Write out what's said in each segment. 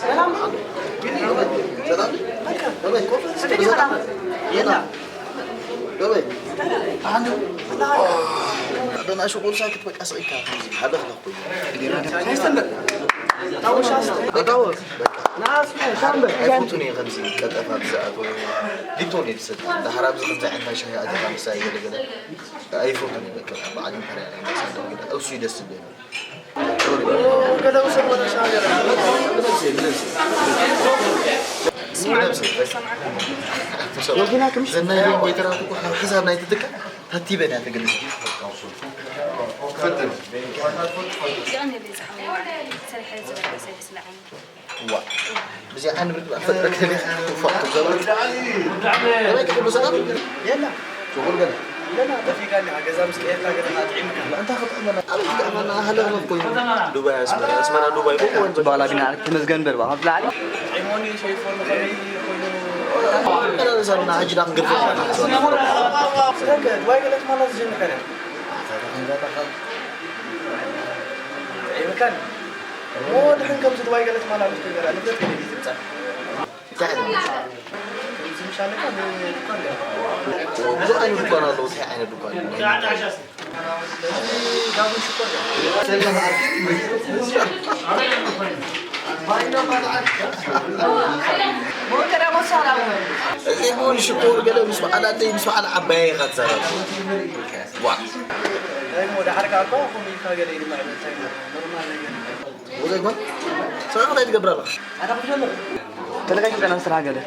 ሰላም? ሰላም? በበይ? በበይ? ኣንዱ? በናሹ ቁርሳ ክትበቃ ስቂካ፣ ከምዚ ሓደ ክለኩ። ኣይስተንበል። ታውሻ ስተንበል። ታውሽ። ናስ ሻምበል። ኣይፈቱን እየ ከምዚ ቀጠፋ ብዝኣተወ ሊፕቶን እየ ዝሰቲ። ድሓር ኣብዚ ከምዚ ዓይነት ናይ ሻሂ ኣቲኻ ምሳይ ገለ ገለ ኣይፈቱን እየ። በቃ በዓል ኢምፐርያል ኣምባሳደር ገለ እሱ እዩ ደስ ዝብለኒ። ገለ ውሰድ ወደ ሻሂ ገለ። ብነብሰይ፣ ብነብሰይ። ብነብሰይ፣ በቃ። ወጊና ትንሽ ዘናይ ወይተራት እኮ ካብ ሕሳብ ናይ ትትካ ተቲበን እያ ትግልጽ። ፈትን። ይቐንየለይ ዝሓወይ፣ ሰሪሐ ዝበልዐ ሰሪሐ ስለ ዓይኒ። ዋ። ብዚኣ ንብል ኣፈጥረክ ተሪኽ ፋቱ ዘባት። ከመይ ክብሉ ሰላም? የላ። ሽጉር ገለ። የላ፣ ጠፊእካ ኣለኻ። ገዛ ምስ ቀየርካ ገለኻ ጥዒምካ። ኣንታ ክጥዕመና፣ ኣበይ ክጥዕመና? ሃለኽለኽ ኮይኑ። ዱባይ፣ ኣስመራ፣ ኣስመራ፣ ዱባይ፣ ኮኮ ወንዞ። በኋላ ቢና ተመስገን በል፣ ባኻ ብላዕሊ። ጥዒሞኒ፣ ሸይፎኒ፣ ከመይ ኮይኑ። ኣመላልሳና፣ ሕጂ ዳ ክንገድፎ። ስለከ፣ ዱባይ ገለት ማለት ዝጀመርከ ነያ። ጥዒምካን። ኦ፣ ድሕን ከምዚ ዱባይ ገለት ማለት ንፍረት ከመይ ትምጻእ? እንታይ ዓይነት? ከምዚ ምሻለካ ንድኳን ገለ። ብዙሕ ዓይነት ድኳን ኣለዉ። እንታይ ዓይነት ድኳን? ስለዚ ዳቡን ሽኮር ገለ። ሞተዳ መሳላ። እዚ ቡን ሽኮር ገለ ምስ በዓል ኣደይ ምስ በዓል ዓባየ ኢኻ ትዛረብ። ዋ። እንታይ እሞ ደሓር ከኣ እኮ ከምኡ ኢልካ ገለ ኢሉ ማለት እንታይ ማለት ኖርማል ነገር። ወዘይ ኮን? ስራሕ እንታይ ትገብር ኣለኻ? ኣነ ክፍለሎ። ተለቀቂ ቀና ስራሕ ገለ።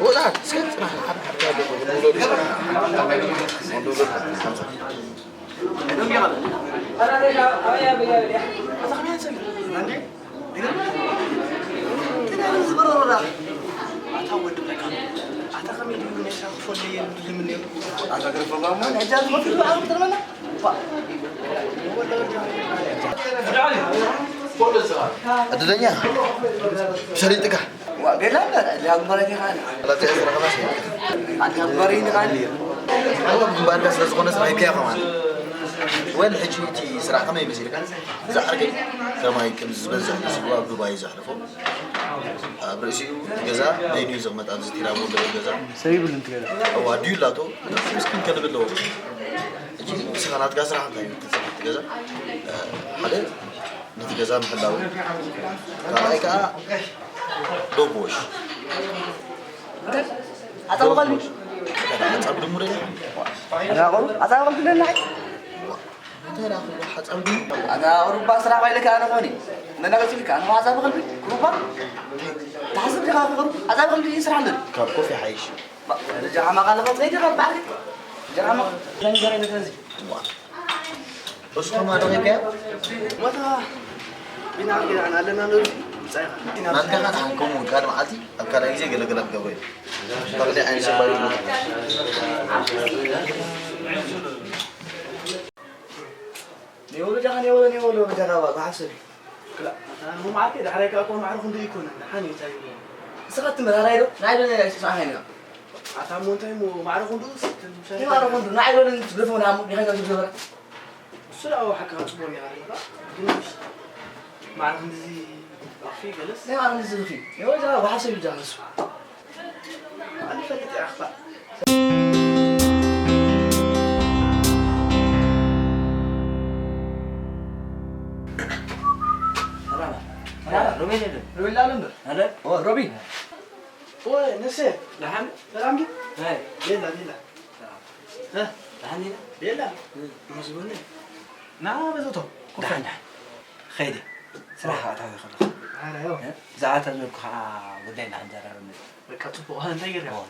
ወላ፣ እስከ ስራሕ ሓደ ሓደ ገለ። ንውለድ ስራሕ። ንውለድ ስራሕ። ኣታ ከመይ ኣንሰን? እንዴ? እንታይ ዝበረሮ ዳ? ኣታ ወዲ ብለካ። ኣታ ከመይ ድዩ ነሻ ክፈለየ ድልም ነይሩ? ኣታ ግረፈ ማማ። ሕጂ ኣዚ መፍሉ ዓም ትርመና? ዕድለኛ ሰሊጥካ። ዋ፣ ቤላ፣ ላግበረኒ ኻን። ላቲ ዕስራ ኸማሽ። ኣንታ ግበረኒ ኻን። ኣዎ፣ ግንባርካ ስለ ዝኾነ ስራሕካ ኢኻ ማለት። ወል፣ ሕጂ እቲ ስራሕ ከመይ መሲልካ? እዛ ዓርከይ ከማይ ከም ዝበዝሕ መሲልዋ ኣብ ዱባይ ዘሕልፎ። ኣብ ርእሲኡ እቲ ገዛ በይኑ እዩ ዝቕመጥ፣ ኣብዚ ቲራቦ ዘለዎ ገዛ። ሰብ ይብሉ እቲ ገዛ። እዋ፣ ድዩ ላቶ፣ ምስኪን ከልቢ ኣለዎ። ሕጂ ንስኻ ናትካ ስራሕ እንታይ እዩ? እቲ ገዛ፣ ሓደ ነቲ ገዛ ምሕላው፣ ካልኣይ ከኣ ዶቦሽ። ኣታ መቐልቢ። ሓጻብ ድሙ ደለ? ኣታ ቆሉ፣ ኣታ ቆሉ ደለ ናይ? እንታይ ደኣ ክብሎ ሓጻብ ድሙ? ኣታ ሩባ ስራሕ ባይለካ ኣነ ኾኒ። መናገር ሲልካ፣ ኣነ ሓጻብ ከልቢ፣ ሩባ? ተሓስብ ዲኻ ክቕሩ? ሓጻብ ከልቢ ስራሕ ኣለኒ። ካብ ኮፍ ይሓይሽ። ጀራማ ቃል ኸይድ ኸባዕሪ። ጀራማ መንገር ነተዚ። እሱ ኸማ ደቂቀ። ሞታ ቢና ቢና ኣለና ነው። ጻይኻ። ናትካ ኸዓ ከምኡ ካልእ መዓልቲ ኣብ ካልኣይ ግዜ ገለገለ ክገብሮ እዩ። ካልእ ዓይነት ሰብ ባይብሉ። ኔወሎ ጃኻ ኔወሎ ኔወሎ ጃኻ ባ ብሓሰብ። ክላ። ኣታ ሞማዓከ ዳሕራይ ከኣ እኮ ማዕረ ክንዱ ይኮነ። ደሓን እዩ እንታይ ይብሎ። ንስኻ ትመራራይ ዶ? ናይ ዶ ናይ ስማዕ ሃይና። ኣታ እሞ እንታይ እሞ ማዕረ ክንዱ ስ-፣ እንታይ ማዕረ ክንዱ? ንዓይ ዶ ንትግርፎ ናሙ ዲኻ ዝገብረ? እሱ ደኣ ሓቂ ጽቡቕ ኔራ ኣለካ። ግን ማዕረ ክንዱ እዚ ኣኽፊ ገለስ? ናይ ማዕረ ክንዱ እዚ ኣኽፊ። ኔወሎ ጃኻ ብሓሰብ ይጃለሱ። ሮቤል የለን። ሮቤል ኣሎ እምበር። ኣለ? ኦ፣ ሮቤል። ኦ፣ ነፍሴ። ደሓን? ሰላም ዲ? ኣይ። ቤላ፣ ቤላ። ሰላም። እ? ደሓን ዲና? ቤላ። እ። መስገን። ና በዞቶ። ኮፍ ደሓን፣ በል። ደሓን። ኸይደ። ስራሕ ኣታዊ ከለኹ። ኣረ፣ ያው። እ? ብዛዕባ እታ ዝበልኩኻ ጉዳይ ኢና ክንዘራረብ ንብል። በቃ፣ ጽቡቕ። ሀ፣ እንታይ ጌርካ? ኦ፣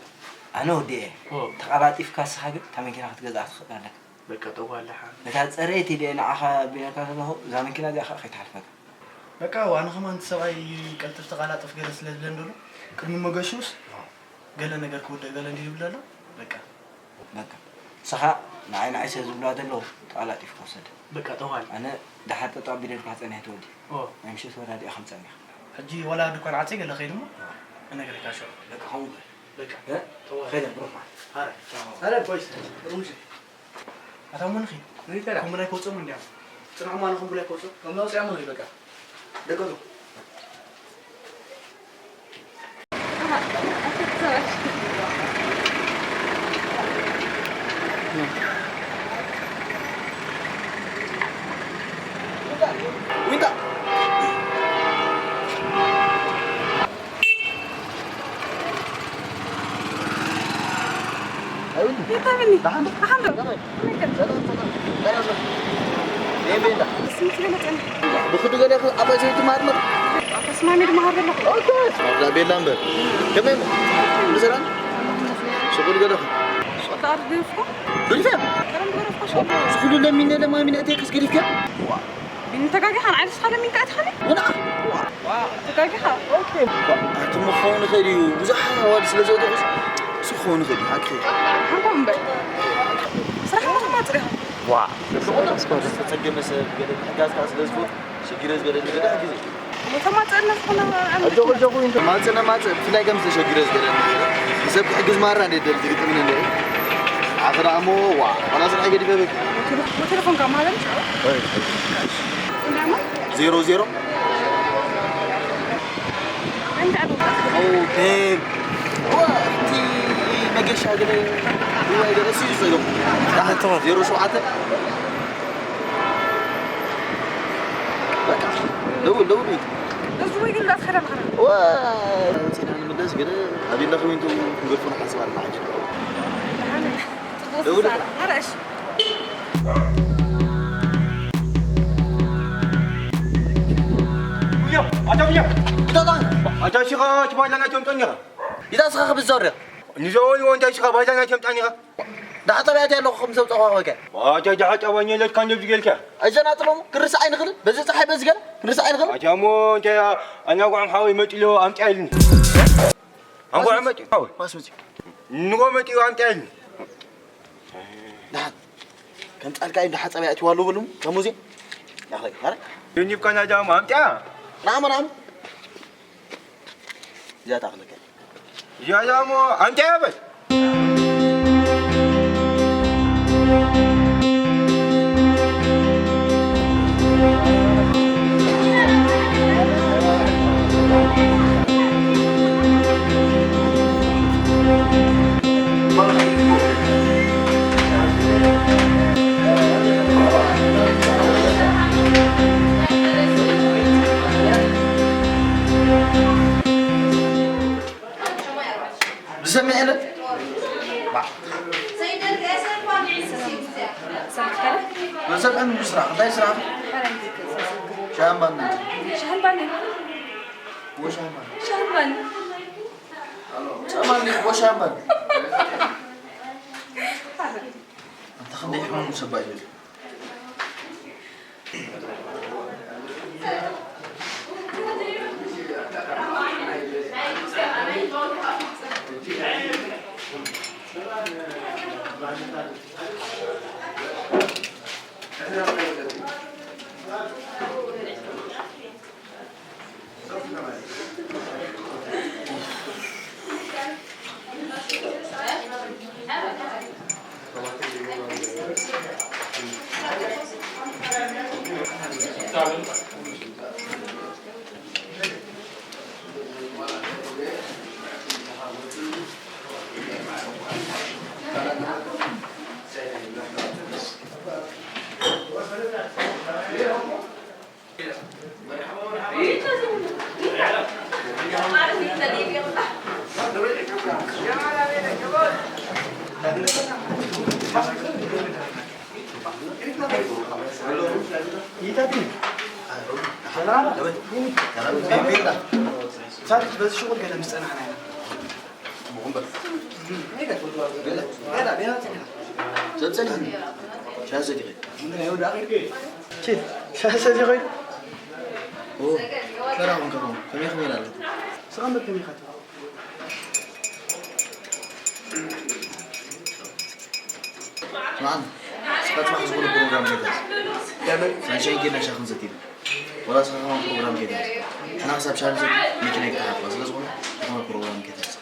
ኣነ ወዲኤ። ኦ። ተቐላጢፍካ ንስኻ ግን እታ መኪና ክትገዝኣ ትኽእል ኣለካ። በቃ፣ ጠዋል ደሓን። እታ ጸረይቲ ድየ ንዓኻ ቢለካ ዘለኹ፣ እዛ መኪና እዚኣ ኸኣ ከይትሓልፈካ። በቃ፣ ኣነ ኸማን እቲ ሰብኣይ ቀልጥፍ ተቐላጠፍ ገለ ስለ ዝብለኒ ዘሎ፣ ቅድሚ መገሹስ ኦ። ገለ ነገር ክውዳእ ገለ እንዲህ ይብል ኣሎ። በቃ። በቃ። ንስኻ ንዓይ ንዓይ ስለ ዝብሉዋ ዘለዉ፣ ተቐላጢፍካ ውሰድ። በቃ፣ ጠዋል። ኣነ ደሓር ጠጠው ኣቢለልካ ጸኒሐ ትወዲ። ኦ። ናይ ምሸት ወራዲኣ ከም ጸኒኻ። ሕጂ ዋላ ድኳን ዓጽየ ገለ ኸይድ እሞ ኦ። እነግረካ ሽዑ። በቃ፣ ከምኡ በል። በቃ። እ? ተዋ። ከይደ፣ ብሩኽ መዓልቲ። ኣረ። ቻው። ኣረ፣ ኮይስ። ሩምሽ። ኣታ እሞ ንኺድ። ንሪተራ። ከምኡ ላይ ከውፅኦም እንዲያ። ፅንዖም ኣነ ከምኡ ላይ ከውፅኦም። ከምኡ ኣውፅኦም ንኺድ፣ በቃ። ደቀቱ። ዊንታ። ዊንታ። ደሓን ዶ? ደሓን ዶ? ከመይ? ከመይ ከ? ሰላም፣ ሰላም። ደህና ሰላም። የቤላ። ስንት ገለ ጸኒሑ? ብኽዱ ገለ ኣባይ ሰበይቲ ማርመር። ተስማሚ ድማ ሃር ዘለኹ። ኦኬ። ማርዳ ቤላ እምበር። ከመይ? ብሰላም? ሽቁል ገለኹ። ሽቁል ኣርግ ገለኹ። ብሪፈ? ከረም ገለኹ ሽቁል። ሽቁል ለሚነ ለማሚነ እቴክስ ገሊፍከ? ዋ። ቢኒ ተጋጊኻ ንዓይ ንስኻ ለሚንካ ኣትኻኒ? ወላ። ዋ፣ ተጋጊኻ። ኦኬ። ኣቲ ምኸውን ይኽእል እዩ። ብዙሕ ኣዋል ስለ ዘውደቑስ፣ እሱ ክኸውን ይኽእል እዩ። ሓቂ። ሓንኮም እምበር። ስራሕ ቦታ ማጽሪኻ። ዋ። ዝተጸገመ ሰብ ገለ ምሕጋዝ ከኣ ስለ ዝፈቱ፣ ሽግረ ዝበለኒ ገለ ሓግዘ። ተማጸአልና ዝኾነ ኣጆኹ፣ ኣጆኹ፣ እንተ ማጸነ ማጸ፣ ብፍላይ ከም ዝተሸግረ ዝበለኒ ገለ። ንሰብ ክሕግዝ ማራ እንደ ደል ዝግጥምኒ እንደ። ኣኸ ደኣ እሞ፣ ዋ፣ ዋላ ስራሕ ገዲፈ በቃ። ቴሌፎንካ ማለት? ወይ። ዜሮ ዜሮ። እንታይ? ኦ፣ ቤብ። ዋ፣ እቲ መገሻ ገለ፣ ዋይ፣ ገለ እሱ እዩ ዝጸገም። ኣንተ ዜሮ ሸውዓተ። በቃ፣ ደውል፣ ደውል። እዚ ወይ ግን እንዳትኸዳ ንኸዳ። ዋ፣ ወጺና ንምለስ፣ ገለ ኣቢልና ከዊንቱ ክንገድፎ ንሓስብ ኣለና ሕጂ። ደውል። ኣረ፣ እሺ። ጉያ፣ ኣታ ጉያ። ኢታታ። ኣታ ሽኻ፣ እቲ ባይላ ናይቶም ጠኒኻ። ኢታ ስኻ ክብዛው ሪኻ። ንዘበሉ እንታይ ሽኻ፣ ባይላ ናይቶም ጠኒኻ። ዳሓ ጠቢያት ኣለኹ ከም ሰብ ጸዋወከ። ኣታ ዳሓ ጠባኝ የለትካ እንደዚ ጌልካ። እዘን ኣጥበሙ ክንርስዕ ኣይንኽልን። በዚ ጸሓይ በዚ ገለ ክንርስዕ ኣይንኽልን። ኣታ እሞ እንታይ ኣናጓዕም ሓወይ መጥሎ ኣምጣ ኢልኒ። ኣንጓ መጥዮ። ኣዎ። ማስመሲ። ንጎ መጥዮ ኣምጣ ኢልኒ። ደሓን። ከም ጻልካ እዩ ደሓ ጸባይ ኣትዩ ኣለዎ በሉ። ከሙዚ። ያኽለክ፣ ኧረ። ዩኒፍ ካናዳ ኣምጣ። ናም፣ ናም። እዚኣ ትኣኽለካ። እዚኣ እሞ ኣምጣ በል። ብሰሚዐ ኢለ? ባ። ብሰብ ዕን ስራሕ፣ እንታይ ስራሕ? ሻምባን። ሻምባን። ወሻምባን። ሻምባን። ሻምባን፣ ወሻምባን። ኣንተ ክንደይ ሕሙም ሰባ እዩ። ሳልት በዚ ሽቁል ገለ ምስ ጸናሕና ኢና። እም፣ ሄደ። ገለ፣ ገለ፣ ገለ፣ ገለ። ዘብጸልኒ። ሻሂ ሰቲኺ። ምን ይኸው ዳኺ? ቺ፣ ሻሂ ሰቲኺ? ኦ፣ ሰላም ከመይ፣ ከመይ፣ ከመይ ኢላ ኣለች? ስኻ እምበር ከመይ ኢኻ? ስማዕኒ፣ ስኻ ጽባሕ ዝኾነ ፕሮግራም ከይትሕዝ። ለምን? ሳንሻይን ጌና ሻሂ ክንሰቲ ኢና። ወላ ስኻ ከማን ፕሮግራም ከይትሕዝ። ንሕና ክሳብ ሻሂ ንሰቲ መኪና ይክተሓልፋ። ስለ ዝኾነ፣ ዝኾነ ፕሮግራም ከይትሕዝ ስኻ።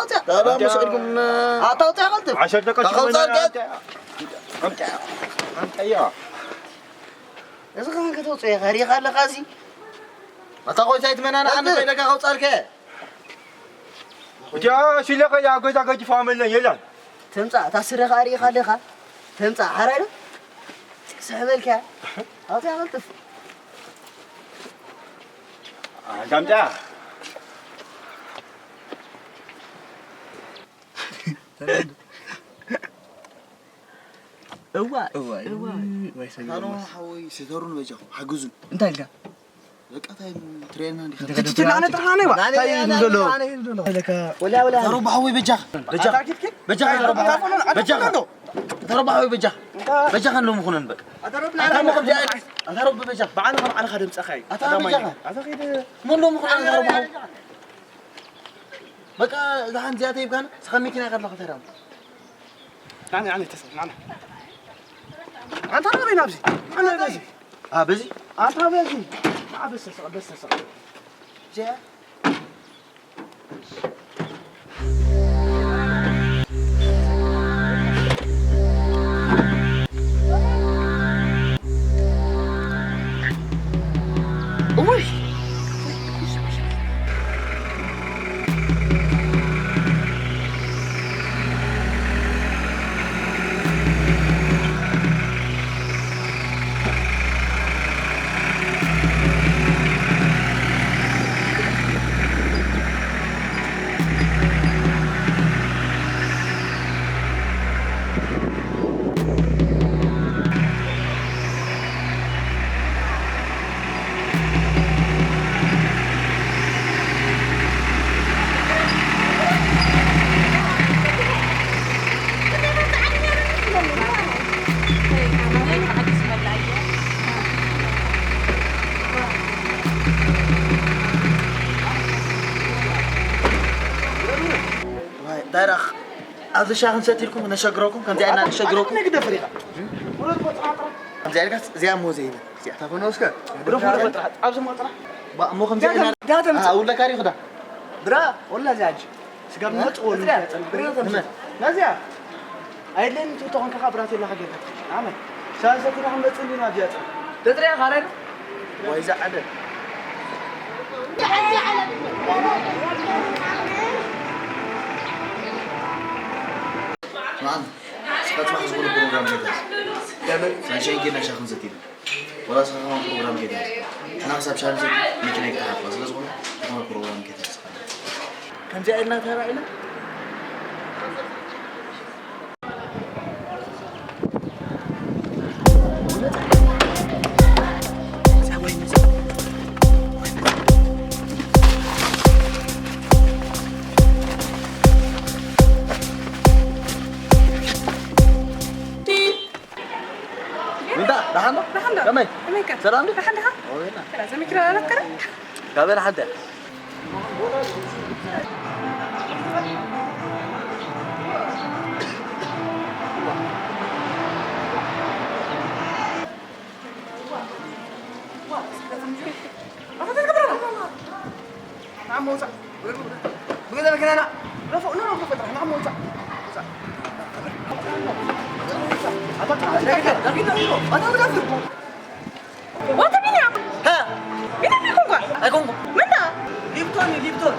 ኣውፅያ። ዳዳ ምስ ኢልኩም ኣታ ኣውፅያ ቀልጥፍ። ዓሰርተ ቀልጥፍ ኣውፅያ። ኣምጣ ኣምጣ ኣምጣያ ኣምጣያ። እዚ ከማን ከተውፅኦ ኢኻ ሪኢኻ ኣለኻ። እዚ ኣታ ቆይ ሳይት መናና ኣነ ቀልጥፍ። ከይደካ ከውፃልከ። እቲያ ሽለኸ ያ ገዛ ገጅፋ መለን የላን። ተምፃእ እታ ስረ ኸዓ ሪኢኻ ኣለኻ። ተምፃእ ሓራይ ዶ? ስሕበልካ። ኣውፅያ ቀልጥፍ። ኣንታ ኣምጣያ። እዋ እዋ እዋ። ወይ ሰገድ ሳሮን ሓወይ ስተሩን በጃኹም ሓግዙን። እንታይ ኢልካ? በቃ እንታይ ትሬና እንዲኻ? ትችላነ ጥራነ ዋ። እንታይ እዩ ዘሎ? ወላ ወላ። ተረባ ሓወይ በጃኻ በጃኻ በጃኻ ተረባ በጃኻ ተረባ ሓወይ በጃኻ በጃኻ ኣለሙ ኩነን በቃ። ኣታ ረቢ በጃኻ በዓል ከም ዓለኻ ደምጻኻ እዩ። ኣታ በጃኻ ኣታ ኸይደ ምን ኣለሙ ኩነን ተረባ ሓወይ በቃ። እዛ ሓንቲ እዚኣ ተሂብካና ስኻ መኪና ከለኻ ተራም ናኒ ኣነ ተሰብ ናኒ ኣንታ ናበይ ናብዚ ኣነ በዚ ኣ በዚ ኣንታ በዚ ኣ በሰሰ በሰሰ ጀ ኧረ ኣብዚ ሻሂ ክንሰቲ ኢልኩም ነሸግረኩም፣ ከምዚ ኣይና ነሸግረኩም። ንግደፍ ሪኻ። ከምዚ ኢልካ እዚኣ ሞዘ ይበል። እዚኣ። ተፈኖስከ? ግደፉ፣ ግደፉ ጥራሕ፣ ኣብዚ ሞ ጥራሕ። ባ-፣ እሞ ከምዚ ዳተም፣ ኣይና ዳተም። ኣ፣ ውለካ ሪኹ ዳ? ብራ፣ ወላ እዚኣ ሕጂ። ስጋብ ንመጽእ ወሉ እዚኣ፣ ይጸንሕ። እዚኣ። ነዚኣ። ኣይድለይን እንተ ተኾንካ ከዓ ብራቴላ ከገርካ ትኽእል። ኣመን። ሻሂ ሰቲና ክንመጽእ እንዲና ኣብዚኣ ጸንሕ። ተጥርያ ካረድ? ወይ ዝዓደል። ስማዕኒ፣ እስኻ ጽባሕ ዝኾነ ፕሮግራም ከይትሕዝ። ከመይ? ሳንሻይን ጌና ሻሂ ክንሰቲ ኢና። ወላ እስኻ ከማን ፕሮግራም ከይትሕዝ። ንሕና ክሳብ ሻሂ ንሰቲ መኪና ኣይክትሓልፋ። ስለ ዝኾነ፣ ዝኾነ ፕሮግራም ከይትሕዝ። ከምዚኣ ኢልና ተራኢና። ዊንታ፣ ደሓን ዶ? ደሓን ዶ? ከመይ? ከመይ ከ? ሰላም ዶ? ደሓን ዲኻ? ኦ፣ የላ። ከላ ዘሚክራ ኣላት ከረ? ካበይ ደሓን ተ? ዋታ ቢንያም! ቢንያም ኣይኮንኳ። ኣይኮንኩ። መና? ሊፕቶን፣ ሊፕቶን።